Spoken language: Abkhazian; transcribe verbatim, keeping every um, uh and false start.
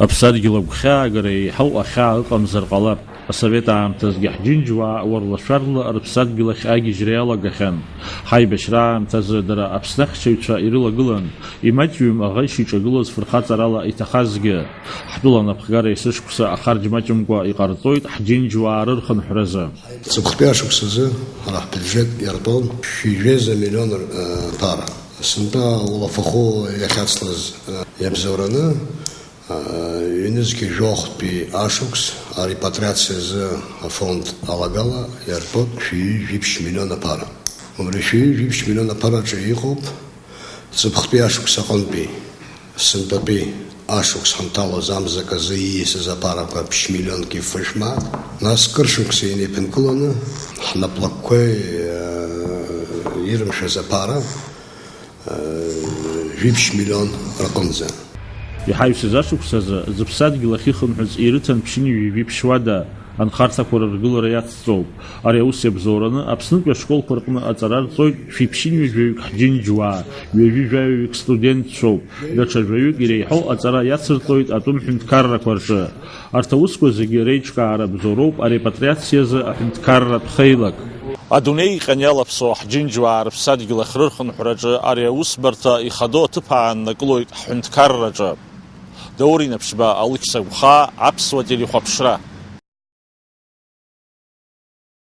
Аԥсадгьыл агәхьаагара еиҳау ахьаа ыҟамзар ҟалап. Асовет аамҭазгьы ҳџьынџьуаа уарлашәарла рыԥсадгьыл ахь агьежьра иалагахьан. Ҳаибашьра аамҭазы дара Аԥсны ахьчаҩцәа ирылагылан, имаҷҩым аӷа ишиҿагылоз фырхаҵарала иҭахазгьы. Ҳтәыла анапхгара есышықәса ахарџь маҷымкәа иҟарҵоит ҳџьынџьуаа рырхынҳәразы. Ҵыԥхтәи ашықәсазы ҳара ҳбиуџьет иартәон шәи жәеиза миллион, э, ԥара. Сынтәа улафахәы иахьацлаз, э, иабзоураны, э, ҩнызқьи жәохәтәи ашықәс арепатриациазы афонд алагала иартәоуп шәи жәиԥшь миллион аԥара. Убри шәи жәиԥшь миллион аԥараҿы иҟоуп ҵыԥхтәи ашықәс аҟынтәи. Сынтәатәи ашықәс ҳанҭалоз амзак азы ииасыз аԥарақәа ԥшь миллионки фышә мааҭ, нас кыр шықәса инеиԥынкыланы, ҳнаплакқәеи, э, ирымшәаз аԥара, э, жәиԥшь миллион рҟынӡа. Иҳаҩсыз ашықәсазы зыԥсадгьыл ахьыхынҳәыз ирыҭан ԥшьынҩажәи жәиԥшь уада, анхарҭақәа рыргылара иацҵоуп. Ари аус иабзоураны Аԥснытәи ашколқәа рҟны аҵара рҵоит шәиԥшьынҩажәаҩык ҳџьынџьуаа, ҩажәи жәаҩаҩык студентцәоуп. Даҽа жәаҩык иреиҳау аҵара иацырҵоит атәым ҳәынҭқаррақәа рҿы. Арҭ аусқәа зегьы реиҿкаара бзоуроуп арепатриациазы аҳәынҭқарратә хеилак. Адунеи иҟьан иалаԥсоу ҳџьынџьуаа рыԥсадгьыл ахь рырхынҳәраҿы ари аусбарҭа ихадоу аҭыԥ ааннакылоит ҳҳәынҭқарраҿы. Даур Инаԥшьба, Алықьса Гәхаа, Аԥсуа телехәаԥшра.